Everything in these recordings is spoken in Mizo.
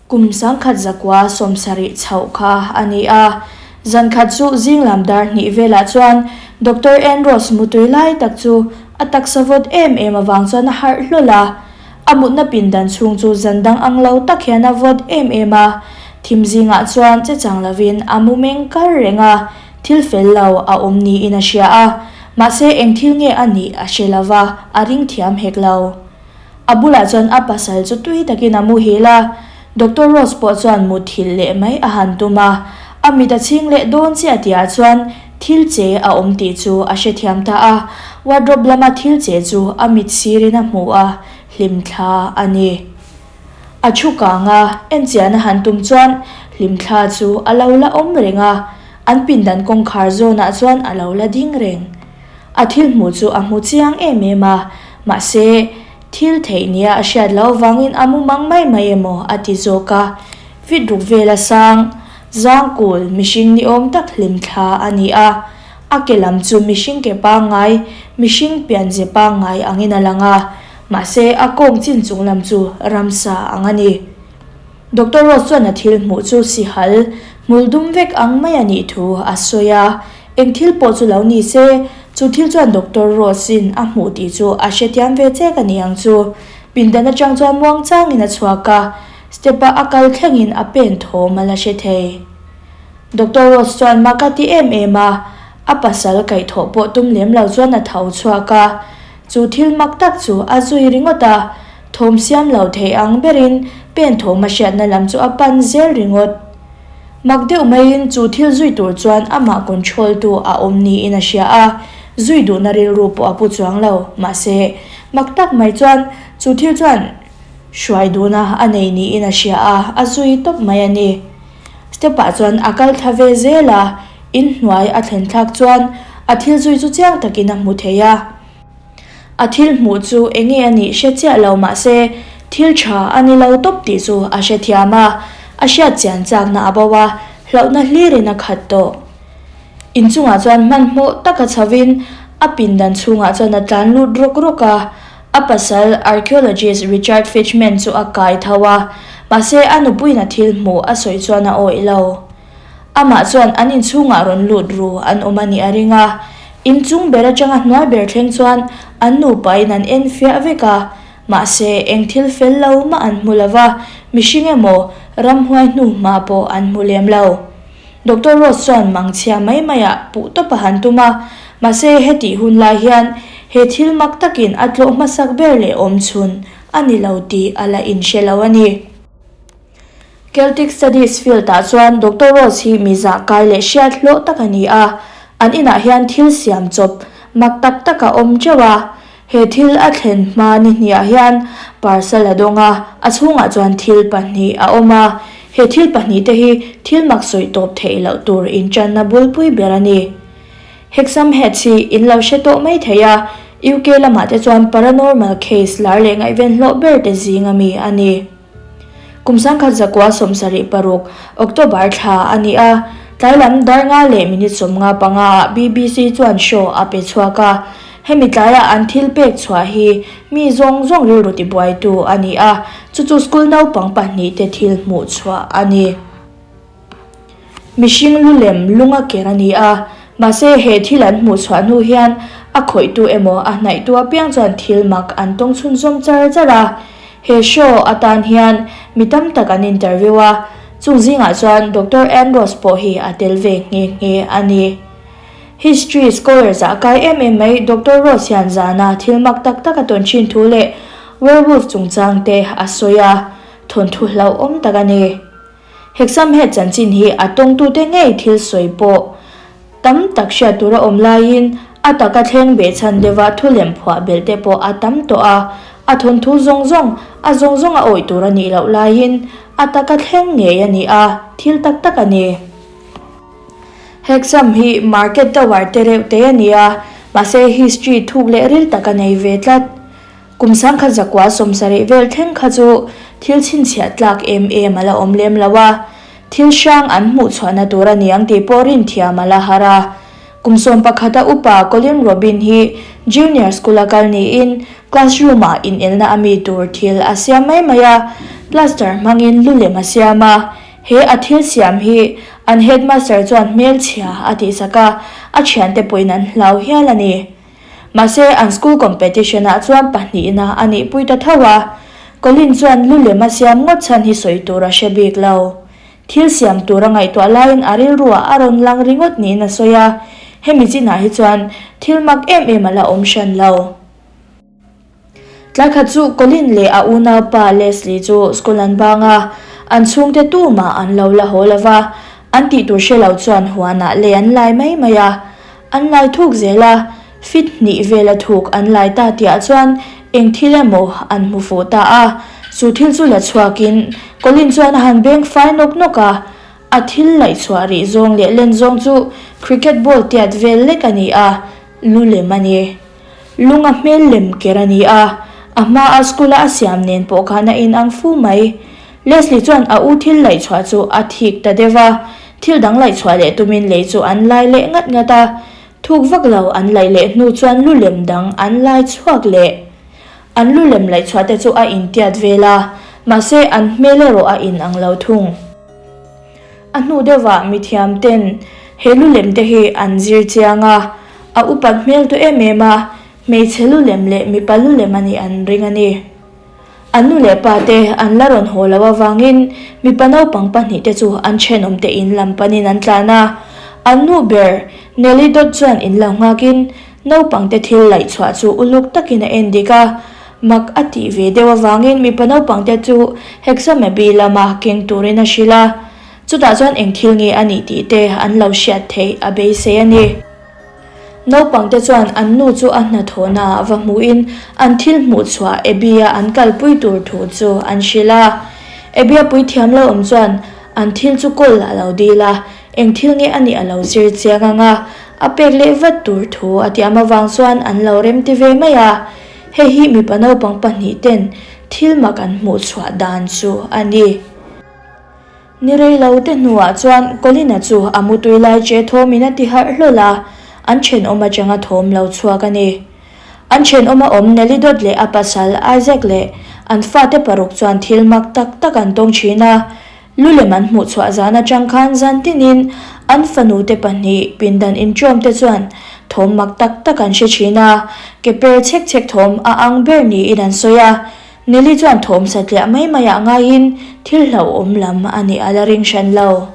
Kum 1970 chhoh kha a ni a. Zan khat chu zing lam dar hnih velah chuan Doctor Ann Ross mutui lai tak chu a taksa vawt em em avang chuan a harh hlawl a. A mutna pindan chhung chu zan dang ang lo tak hian a vawt em em a. Thim zingah chuan che chang lovin a mu meng kar reng a, thil fel lo a awm niin a hria a. Mahse eng thil nge a nih a hre lova, a ring thiam hek lo. A bulah chuan a pasal chu tui takin a muhil a, Doctor Rose pawh chuan muthilh leh mai a han tum a, a mit a chhing leh dawn chiah tihah chuan thil che a awm tih chu a hrethiam ta a, wardrobe lama thil che chu a mit sirin a hmu a, hlimthla a ni. A thu kang a, enchian a han tum chuan hlimthla chu a lo la awm reng a, an pindan kawngkhar zawnah chuan a lo la ding reng. A thil hmuh chu a hmu chiang em em a, mahse, thil theih nia a hriat loh avangin a mu mang mai mai emaw a ti zawk a. Fit ruk vela sang, zangkul, mihring ni awm tak hlim thla a ni a. A ke lam chu mihring ke pangngai, mihring pianze pangngai angin a lang a, mahse, a kawng chin chung lam chu ramsa ang a ni. Doctor Ross chuan a thil hmuh chu sihal hmul dum vek ang mai a nih thu a sawi a. Eng thil pawh chu lo ni se, chu thil chuan Doctor Ross-in a hmuh tih chu a hrethiam ve chek a ni ang chu. Pindan atang chuan muangchangin a chhuak a, step-a a kal thlengin a pen thawm a la hre thei. Doctor Ross chuan mak a ti em em a, a pasal kaihthawh pawh tum lem lo chuan a tho chhuak a. Chu thil mak tak chu a zui ringawt a, Thawm siam lo thei ang berin pen thawm a hriatna lam chu a pan zel ringawt. Mak deuh maiin chu thil zui tur chuan amah control tu a awm niin a hria a, zui duhna rilru pawh a pu chuang lo. Mahse, mak tak mai chuan chu thil chuan hruai duhna a nei niin a hria a, a zui tawp mai a ni. Step ah chuan a kal thla ve zel a, inhnuai a thlen thlak chuan a thil zui chu chiang takin a hmu thei a. A thil hmuh chu enge a nih hre chiah lo mahse thil tha a ni lo tawp tih chu a hrethiam a, a hriat chian chakna a bo a, hlauhna hlirin a khat tawh. Inchungah chuan hmanhmawh taka chhovin a pindan chhungah chuan a tlan lut rawk rawk a, a pasal archaeologist Richard Fitchman chu a kai tho a, mahse a nupuiin a thil hmuh a sawi chuan a awih lo. Amah chuan an inchhungah rawn lut ru an awm a nih a ring a, inchung ber atanga hnuai ber thleng chuan an nupain an en fiah vek a, mahse eng thil fel lo mah an hmu lo va, mihring emaw ramhuai hnu hma pawh an hmu lem lo. Doctor Ross chuan mangchhia mai maiah puh tawp a han tum a, mahse hetih hun lai hian he thil mak takin a tlawh hmasak ber leh awm chhun a ni lo tih a la inhre lo a ni. Celtic Studies field-ah chuan Doctor Rose hi mi zah kai leh hriat hlawh tak a ni a, an inah hian thil siam chawp mak tak tak a awm teuh a. He thil a thlen hma ni hniah hian parcel a dawng a, a chhungah chuan thil pahnih a awm a. He thil pahnihte hi thil mak sawi tawp theih loh tur inṭanna bulpui ber a ni. Hexham Heads hi in lo hre tawh mai thei a, UK lamah te chuan paranormal case lar leh ngaihven hlawh ber te zing ami a ni. Kum 1976, October thla a ni a, tlai lam dar nga leh minute 55 ah BBC chuan show a pe chhuak a. Hemi tlaia an thil pek chhuah hi mi zawng zawng rilru tibuaitu a ni a, chu chu school naupang pahnihte thil hmuh chhuah a ni. Mihring lu lem lung a ker a ni a, mahse he thil an hmuh chhuah hnu hian a khawihtu emaw a hnaihtu apiang chuan thil mak an tawng chhunzawm char char a. He show atan hian mi tam tak an interview a, chung zingah chuan Doctor Ambrose pawh hi a tel ve nghe nghe a ni. History scholar zah kai em em mai Doctor Rose hian zana thil mak tak tak a tawn thin thu leh werewolf chungchang te a sawi a, thawnthu hlauhawm tak a ni. Hexham he chanchin hi a tawngtute ngei thil sawi pawh tam tak hriat tur a awm laiin a taka thleng behchhan deuha thu lem phuah belh te pawh a tam tawh a, a thawnthu zawng zawng a zawng zawng a awih tur a nih loh laiin a taka thleng ngei a ni a, thil tak tak a ni. Hexham hi market tower te reuh te a ni a, mahse history thuk leh ril tak a nei ve tlat. Kum 1970 vel thleng kha chu thil chhinchhiah tlak em em a la awm lem lo a, thil hrang an hmuh chhuahna tur a niang tih pawh rinthiam a la har a. Kum 11 a upa Colin Robin hi junior school a kal niin classroom ah inelna a mi tur thil a siam mai mai a. Plaster hmangin lu lem a siam a, he a thil siam hi an headmaster chuan hmelchhia a tihsak a, a thiante pawhin an hlau hial a ni. Mahse an school competition ah chuan pahnihna a nihpui ta tho a, Colin chuan lu lem a siam ngawt chhan hi sawi tur a hre bik lo. Thil siam tur a ngaihtuah laiin a rilruah a rawn lang ringawt niin a sawi a, hemi chinah hi chuan thil mak em em a la awm hran lo. Tlai khat chu Colin leh a unaupa Leslie chu school an bang a, an chhungte tumah an lo la haw lo va, an tih tur hre lo chuan huanah lei an lai mai mai a. An lai thuk zel a, fit hnih vela thuk an lai ta tihah chuan eng thil emaw an hmu fuh ta a, chu thil chu la chhuakin Colin chuan a han beng fai nawk nawk a, a thil laihchhuah rih zawng leh len zawng chu cricket ball tiat vel lek a ni a, lu lem a ni. Lunga hmel lem ker a ni a, a hmaa school-a a siam nen pawh khan a inang fu mai. Leslie chuan a u thil laihchhuah chu a thik ta deuh a, thil dang laihchhuah leh tumin lei chu an lai leh ngat ngat a, thuk vak lo an laih leh hnu chuan lu lem dang an lai chhuak leh. An lu lem laihchhuah te chu a intiat vel a, mahse an hmel erawh a inang lo thung. A hnu deuhah mithiam ten he lu lem te hi an zir chiang a, a upat hmel tu em em a, hmeichhe lu lem leh mipa lu lem a nih an ring a ni. An nu leh pa te an la rawn haw loh avangin mipa naupang pahnih te chu an thenawm te in lam panin an tlan a, an nu ber Nelly Dot chuan in lo nghakin naupang te thil laih chhuah chu uluk takin a en dik a, Mak a tih ve deuh avangin mipa naupang te chu Hexamaby lama keng turin a hrilh a, chutah chuan eng thil nge a nih tih te an lo hriat theih a beisei a ni. Naupang te chuan an nu chu a hnathawhnaah va hmuhin an thil hmuh chhuah Abby-a an kalpui tur thu chu an hrilh a. Abby-a puithiam lo awm chuan an thil chu kawl a lo dil a, eng thil nge a nih a lo zir chiang ang a, a pek leh vat tur thu a tiam avang chuan an lo remti ve mai a. Hei hi mipa naupang pahnih ten thil mak an hmuh chhuah dan chu a ni. Ni rei lo te hnuah chuan Colin-a chu a mutui lai che thawmin a ti harh hlawl a, an thenawm atanga thawm lo chhuak a ni. An thenawma awm Nelly Dot leh a pasal Isaac leh an fate paruk chuan thil mak tak tak an tawng thin a, Lu lem an hmuh chhuah zan atang khan zan tinin an fanute pahnih pindan inṭawm te chuan thawm mak tak tak an hre thin a, ke per chhek chhek thawm a ang ber niin an sawi a. Nelly chuan thawm satliah mai maiah ngaiin thil hlauhawm lam a nih a la ring hran lo.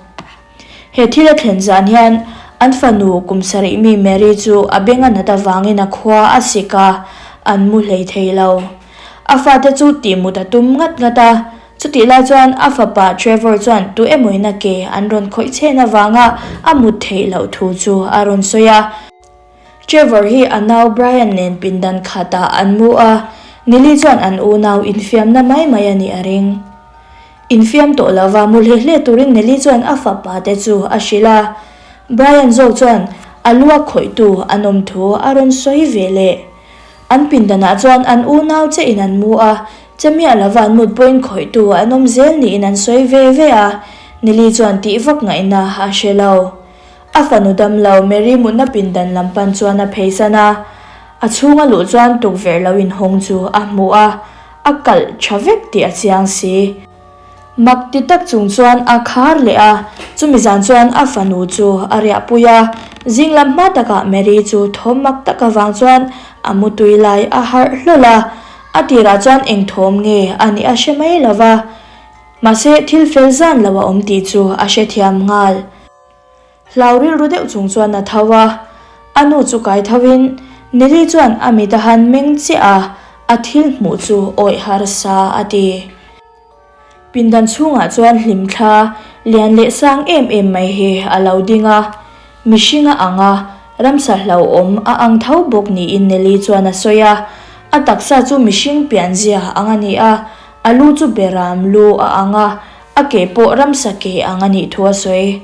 He thil a thlen zan hian an fanu kum sarih mi Mary chu a beng a nat avangin a khua a sik a, an mu hlei thei lo. A fate chu tihmut a tum ngat ngat a, Chutih lai chuan a fapa Trevor chuan tu emawin a ke an rawn khawih chhen avanga a mut theih loh thu chu a rawn sawi a. Trevor hi a nau Brian nen pindan khatah an mu a, Nili chuan an unau infiamna mai mai a nih a ring. Infiam tawh lova mu hle hle turin Nili chuan a fapa te chu a hrilh a. Brian zawk chuan a lu a khawihtu an awm thu a rawn sawi ve leh. An pindanah chuan an unau che in an mu a, che miah lova an mut pawhin khawihtu an awm zel niin an sawi ve ve a, Nili chuan tih vak ngaihna a hre lo. A fanu dam lo Mary mutna pindan lam pan chuan a pheisan a, a chhunga luh chuan tukverh lo inhawng chu a hmu a, a kalh tha vek tih a chiang si. Mak ti tak chung chuan a khar leh a, chumi zan chuan a fanu chu a riahpui a. Zing lam hma takah Mary chu thawm mak tak avang chuan a mutui lai a harh hlawl a, a tirah chuan eng thawm nge a nih a hre mai lo va, mahse thil fel zan lo a awm tih chu a hrethiam nghal. Hlau rilru deuh chung chuan a tho a, a nu chu kai tho in Nelly chuan a mit a han meng chiah a, a thil hmuh chu awih harsa a ti. Pindan chhungah chuan hlimthla lian leh sang em em mai hi a lo ding a, mihring a ang a, ramsa hlauhawm a ang tho bawk niin Nelly chuan a sawi a, a taksa chu mihring pianzia ang a ni a, a lu chu beram lu a ang a, A ke pawh ramsa ke ang a nih thu a sawi.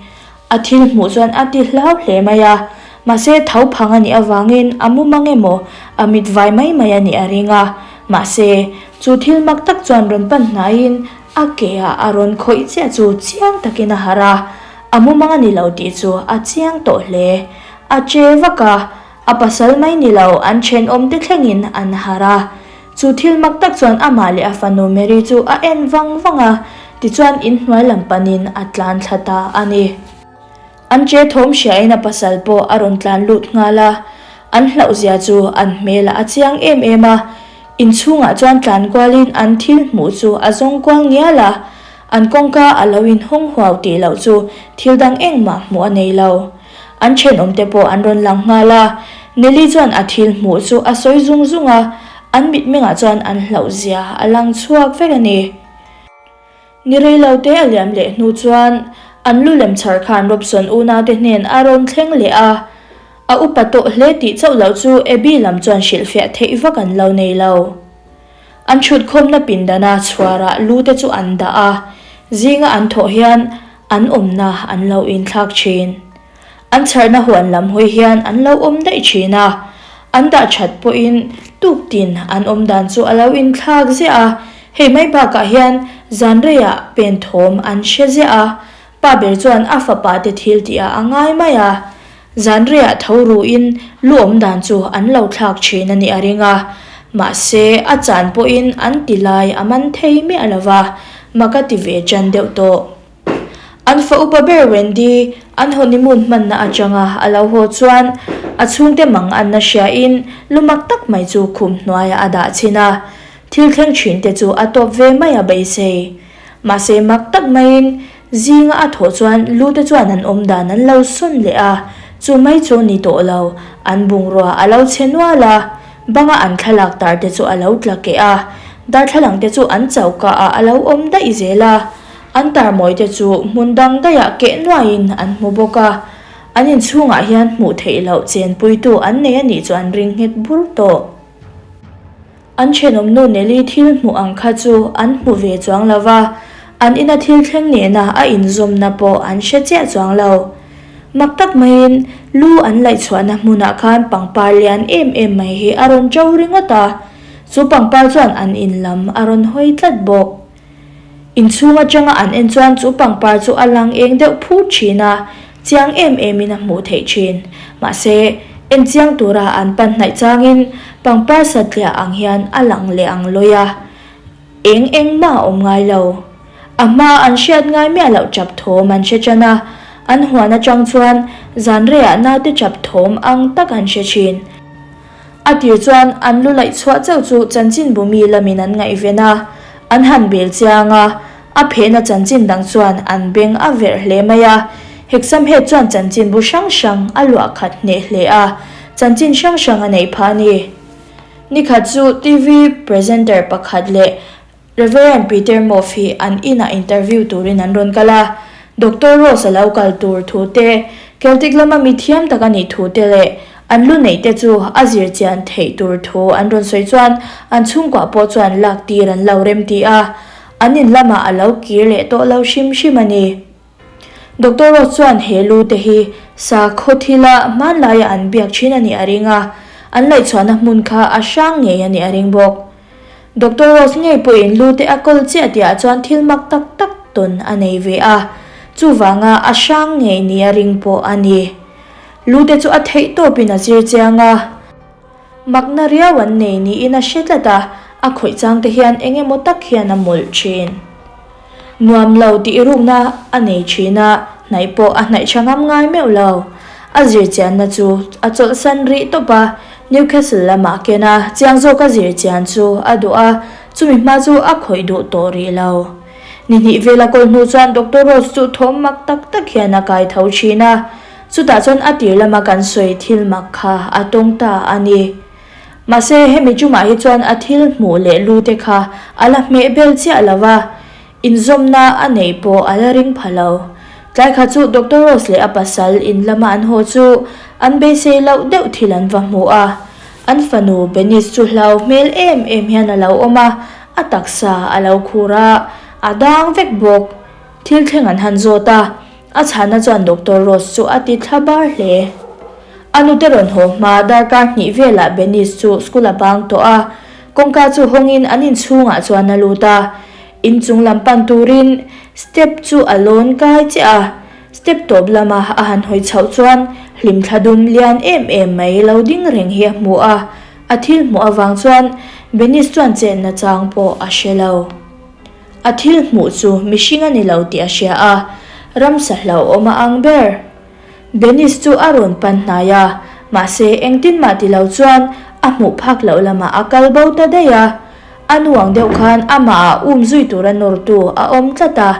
A thil hmuh chuan a ti hlau hle mai a, mahse tho phang a nih avangin a mu mang emaw a mit vai mai mai a nih a ring a. Mahse, chu thil mak tak chuan rawn pan hnaiin a ke ah a rawn khawih chiah chu chiang takin a harh a, a mu mang a ni lo tih chu a chiang tawh hle. A che vak a, a pasal mai ni lo an thenawm te thlengin an harh a. Chu thil mak tak chuan amah leh a fanu Mary chu a en vang vang a, tichuan inhnuai lam panin a tlan thla ta a ni. An che thawm hriain a pasal pawh a rawn tlan lut nghal a, an hlauhzia chu an hmelah a chiang em em a. Inchhungah chuan tlan kualin an thil hmuh chu a zawng kual ngial a, an kawngka a lo inhawng huau tih loh chu thil dang engmah hmuh a nei lo. An thenawmte pawh an rawn lang nghal a, Nelly chuan a thil hmuh chu a sawi zung zung a, an mitmengah chuan an hlauhzia a lang chhuak vek a ni. Ni rei lo te a liam leh hnu chuan an lu lem chhar khan Robson unaute hnen a rawn thleng leh a, a upa tawh hle tih chauh loh chu Abby lam chuan hrilhfiah theih vak an lo nei lo. An chhutkhawmna pindana chhuarah lu te chu an dah a, zinga an thawh hian an awmna an lo inthlak thin. An chharna huan lam hawi hian an lo awm daih thin a, an dah that pawhin tuk tin an awm dan chu a lo inthlak ziah a, hei mai bakah hian zan reiah pen thawm an hre ziah a, pa ber chuan a fapa te thil tihah a ngai mai a, zan reiah tho ruin lu awm dan chu an lo thlak thin a nih a ring a, mahse a chan pawhin an ti lai a man thei miah lo va, mak a ti ve tan deuh tawh. An fa upa ber Wendy an honeymoon hmanna atanga a lo haw chuan a chhungte mang anna hriain lumak tak mai chu khum hnuaiah a dah chhin a, thil thleng thin te chu a tawp ve mai a beisei. Mahse mak tak maiin zinga a thawh chuan lu te chuan an awm dan an lo sawn leh a, chu mai chu ni tawh lo, an bungrua a lo chhe nual a, banga an thlalak tar te chu a lo tla keh a, darthlalang te chu an choka ah a lo awm daih zel a. An tarmawi te chu hmun dang daihah keh nuaiin an hmu bawk a, an inchhungah hian hmuh theih loh chenpuitu an nei a nih chu an ring nghet bur tawh. An thenawmnu Nelly thil hmuh ang kha chu an hmu ve chuang lo va, an ina thil thleng nena a inzawmna pawh an hre chiah chuang lo. Mak tak maiin lu an laihchhuahna hmunah khan pangpar lian em em mai hi a rawn ṭo ringawt a, chu pangpar chuan an in lam a rawn hawi tlat bawk. Inchhung atanga an en chuan chu pangpar chu a lang eng deuh phut thin a, chiang em emin a hmuh theih thin. Mahse, en chiang tura an pan hnaih changin pangpar satliah ang hian a lang leh ang lawi a, eng eng mah a awm ngai lo. A hma an hriat ngai miah loh chap thawm an hre tan a, an huan atang chuan zan reiah naute chap thawm ang tak an hre thin. A tir chuan an lu laih chhuah chauh chu chanchinbu mi lamin an ngaihven a, an han bel chiang a, a phehna chanchin dang chuan an beng a verh hle mai a. Hexham Head chuan chanchinbu hrang hrang a luah khat hneh hle a, chanchin hrang hrang a neih phah a ni. Nikhat chu TV presenter pakhat leh Rev. Peter Moff hi an inah interview turin an rawn kal a, Doctor Rose a lo kal tur thu te, Celtic lama mi thiam tak a nih thu te leh an lu neih te chu a zir chian theih tur thu an rawn sawi chuan an chhungkua pawh chuan lak tir an lo rem ti a, an in lamah a lo kir leh tawh lo hrim hrim a ni. Doctor Rose chuan he lu te hi sakhaw thila hmanlaia an biak thin a nih a ring a, an laihchhuahna hmun kha a hrang ngei a nih a ring bawk. Doctor Rose ngei pawhin lu te a kawl chiah tihah chuan thil mak tak tak tawn a nei ve a, chuvanga a hrang ngei ni a ring pawh a ni. Lu te chu a theih tawpin a zir chiang a, makna riau an nei niin a hre tlat a, a khawih chang te hian eng emaw tak hian a mawlh thin. Nuam lo tih rukna a nei thin a, hnaih pawh a hnaih tha ngam ngai meuh lo. A zir chianna chu a chawlhsan rih tawp a, Newcastle lamah ken a, chiang zawka zir chian chu a duh a, chumi hma chu a khawih duh tawh rih lo. Ni hnih vela kawl hnu chuan Doctor Rose chu thawm mak tak tak hian a kai tho thin a, chutah chuan a tir lama kan sawi thil mak kha a tawng ta a ni. Mahse, hemi chungah hi chuan a thil hmuh leh lu te kha a la hmeh bel chiah lo va, inzawmna a neih pawh a la ring pha lo. Tlai kha chu Doctor Rose leh a pasal in lama an haw chu an beisei loh deuh thil an va hmu a. An fanu Benice chu hlau hmel em em hian a lo awm a, a taksa a lo khur a, a dang vek bawk. Thil thleng an han zawt a. A chhana chuan Doctor Rose chu a ti thla bar hle. A nute rawn haw hma darkar hnih velah Benice chu school a bang tawh a, kawngka chu hawngin an inchhungah chuan a lut a. Inchung lam pan turin step chu a lawn kai chiah a, step tawp lama a han hawi chhoh chuan hlimthla dum lian em em mai lo ding reng hi a hmu a. A thil hmuh avang chuan. Benis chuan chenna chang pawh a hre lo. A thil hmuh chu mihring a ni lo tih a hria a, ramsa hlauhawm a ang ber. Benis chu a rawn pan hnai a, mahse engtin mah ti lo chuan a hmuh phak loh lamah a kal bo ta daih a. A nu ang deuh khan amah ah um zui tura nawrtu a awm tlat a,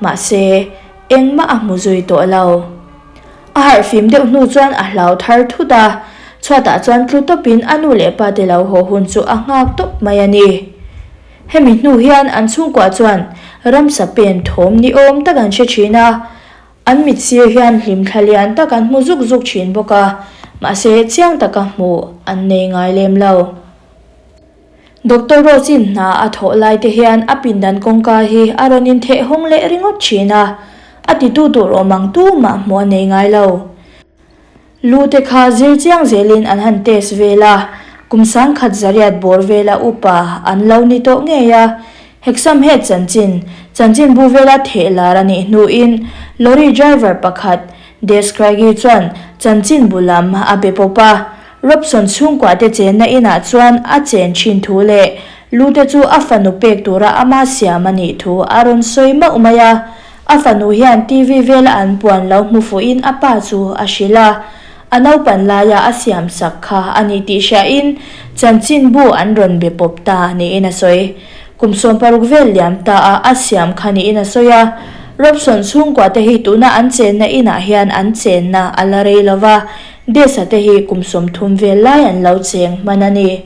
mahse engmah a hmu zui tawh lo. A harhfim deuh hnu chuan a hlau thar thut a, chhuatah chuan tlu tawpin a nu leh pa te lo haw hun chu a nghak tawp mai a ni. Hemi hnu hian an chhungkua chuan ramsa pen thawm ni awm tak an hre thin a, an mit sir hian hlimthla lian tak an hmu zuk zuk thin bawk a, mahse chiang taka hmuh an nei ngai lem lo. Doctor Rose-in hna a thawh lai te hian a pindan kawngka hi a rawn intheh hawng leh ringawt thin a, a titu tur awm ang tumah hmuh a nei ngai lo. Lu te kha zir chiang zelin an han test vel a, kum sangkhat zariat bawr vela upa an lo ni tawh ngei a. Hexham Head chanchin, chanchinbu vela theh lar a nih hnuin lorry driver pakhat Des Craigie chuan chanchinbu lam a be pawp a. Robson chhungkua te chenna inah chuan a chen thin thu leh lu te chu a fanu pek tura ama siam a nih thu a rawn sawi mauh mai a. A fanu hian TV vela an puan lo hmu fuhin a pa chu a hrilh a. A naupan laia a siam sak kha a ni tih hriain chanchinbu an rawn be pawp ta niin a sawi. Kum 16 vel liam ta a a siam kha niin a sawi a. Robson chhungkua te hi tuna an chenna inah hian an chenna a la rei lova, Des-a te hi kum 30 vel lai an lo cheng hman a ni.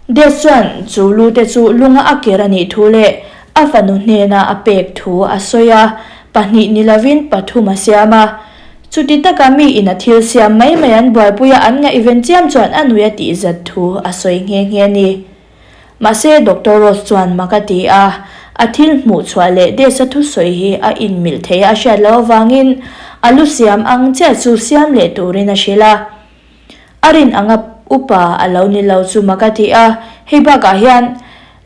Des chuan chu lu te chu lunga a ker a nih thu leh a fanu hnena a pek thu a sawi a, pahnih ni lovin pathum a siam a. Chuti taka mi in a thil siam mai mai an buaipuia an ngaihven chiam chuan a nui a tih zat thu a sawi nghe nghe a ni. Mahse Doctor Ross chuan mak a ti a, a thil hmuh chhuah leh Des-a thusawi hi a inmilh thei a a hriat loh avangin a lu siam ang chiah chu siam leh turin a hrilh a. A rin anga upa a lo ni lo chu mak a ti a, hei bakah hian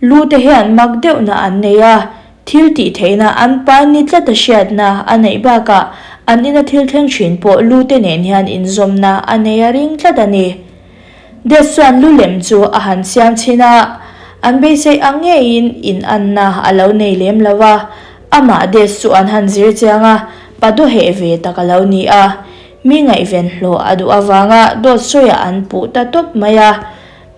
lu te hian mak deuhna an nei a, thil tih theihna an pai ni tlat a hriatna a neih bakah an ina thil thleng thin pawh lu te nen hian inzawmna a nei a ring tlat a ni. Des chuan lu lem chu a han siam chhin a, an beisei ang ngeiin in anna a lo nei lem lo a, amah Des chu an han zir chiang a, pa dawheh ve tak a lo ni a, mi ngaihven hlawh a duh avanga dawt sawiah an puh ta tawp mai a,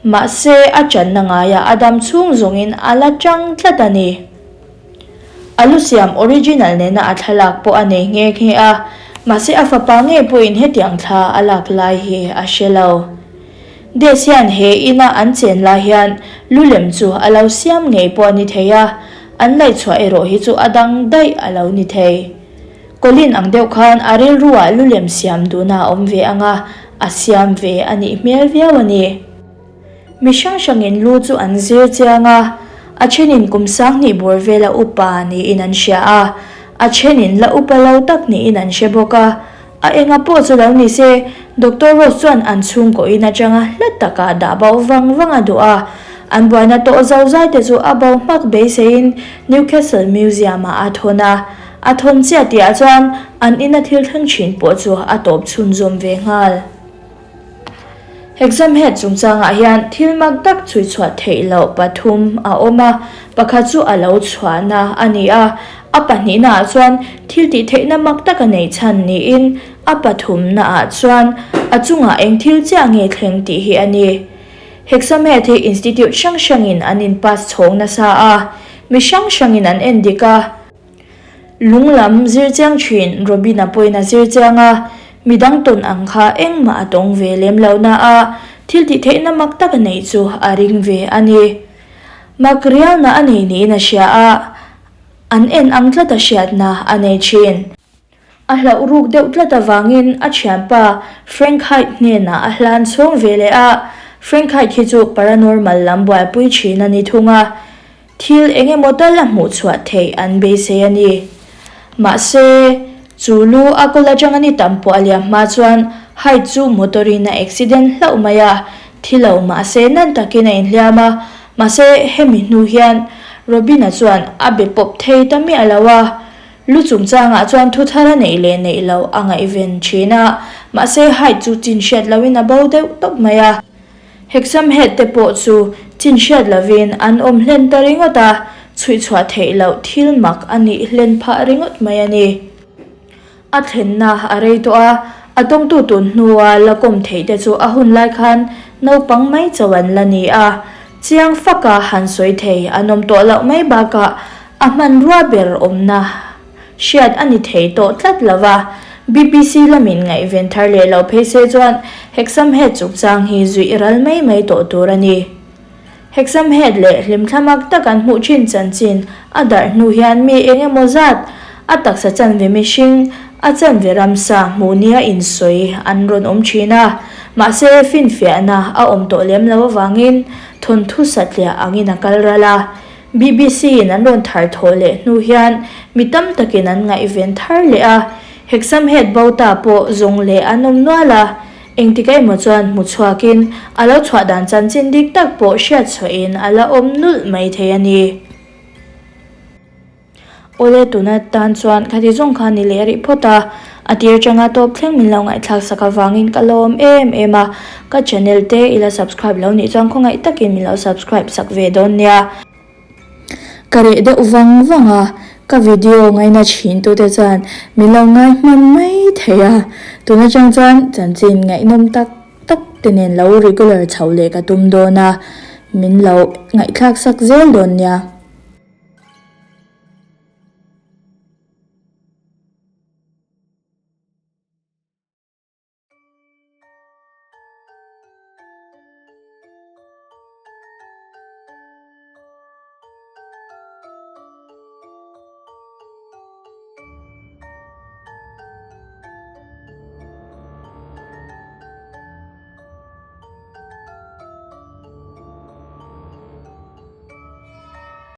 mahse a channa ngaiah a dam chhung zawngin a la chang tlat a ni. A lu siam original nena a thlalak pawh a nei nghe nghe a, mahse a fapa ngei pawhin hetiang thla a lak lai hi a hre lo. Des hian he ina an chen lai hian lu lem chu a lo siam ngei pawh a ni thei a, an laihchhuah erawh hi chu a dang daih a lo ni thei. Colin ang deuh khan a rilruah lu lem siam duhna a awm ve ang a, a siam ve a nih hmel viau a ni. Mi hrang hrangin lu chu an zir chiang a, a thenin kum 2000 bawr vela upa niin an hria a, a thenin la upa lo tak niin an hre bawk a. A enga pawh chu lo ni se, Doctor Rose chuan an chhungkaw in atanga hla taka dah bo vang vang a duh a, an buaina tawh zozai te chu a bo hmak beiseiin Newcastle Museum-ah a thawn a. A thawn chiah tihah chuan an ina thil thleng thin pawh chu a tawp chhunzawm ve nghal. Exam head chungchangah hian thil mak tak chhui chhuah theih loh pathum a awm a, pakhat chu a lo chhuahna a ni a, a pahnihnaah chuan thil tih theihna mak tak a neih chhan niin a pathumnaah chuan a chungah eng thil chiah nge thleng tih hi a ni. Exam head hi institute hrang hrangin an in pass chhawng nasa a, mi hrang hrangin an en dik a. Lung lam zir chiang thin Robin-a pawhin a zir chiang a, midang tawn ang kha engmah a tawng ve lem lo na a, thil tih theihna mak tak a neih chu a ring ve a ni. Mak rialna a nei niin a hria a, an en ang tlat a hriatna a nei thin. A hlauh ruk deuh tlat avangin a thianpa Frank Hyde hnenah a hlan chhawng ve leh a, Frank Hyde hi chu paranormal lam buaipui thin a ni thung a, Thil eng emaw tal a hmuh chhuah theih an beisei a ni. Mahse, chu lu a kawl atanga ni tam pawh a liam hma chuan Hyde chu motor in a accident hlauh mai a, thi lo mahse nan takin a inhliam a, mahse hemi hnu hian Robin-a chuan a be pawp thei ta miah lo a. Lu chungchangah chuan thu thar a neih leh neih loh a ngaihven thin a, mahse Hyde chu chin hriat lohin a bo deuh tawp mai a. Hexham Head te pawh chu chin hriat lovin an awm hlen ta ringawt a, chhuihchhuah theih loh thil mak a nih hlen phah ringawt mai a ni. A thlenna a rei tawh a, a tawngtu tun hnua la kawm theih te chu a hun lai khan naupang mai chauh an la ni a, chiang faka han sawi thei an awm tawh loh mai bakah a hmanrua ber awmna hriat a ni thei tawh tlat lo va. BBC lamin ngaihven thar leh lo phei se chuan Hexham Head chungchang hi zuih ral mai mai tawh tur a ni. Hexham Head leh hlimthlamak tak an hmuh thin chanchin a darh hnu hian mi eng emaw zat a taksa chanve mihring, a chanve ramsa hmuh nia insawi an rawn awm thin a. Mahse, finfiahna a awm tawh lem lo avangin thawnthu satliah angin a kal ral a. BBC in an rawn thar thawh leh hnu hian mi tam takin an ngaihven thar leh a, Hexham Head bo ta pawh zawng leh an awm nual a, engtik emaw chuan hmu chhuakin a lo chhuah dan chanchin dik tak pawh hriat chhuahin a la awm nulh mai thei a ni. Awle tuna tan chuan khati zawng kha ni leh rih phawt a, a tir changa tawp thleng min lo ngaihthlak sak avangin ka lawm em em a, ka channel te i la subscribe lo nih chuan khawngaih takin min lo subscribe sak ve dawn nia. Ka reh deuh vang vang a, ka video ngaina thin tute chuan min lo ngai hman mai thei a, tun atang chuan chanchin ngaihnawm tak tak te nen lo regular chhoh leh ka tum dawn a, min lo ngaihthlak sak zel dawn nia.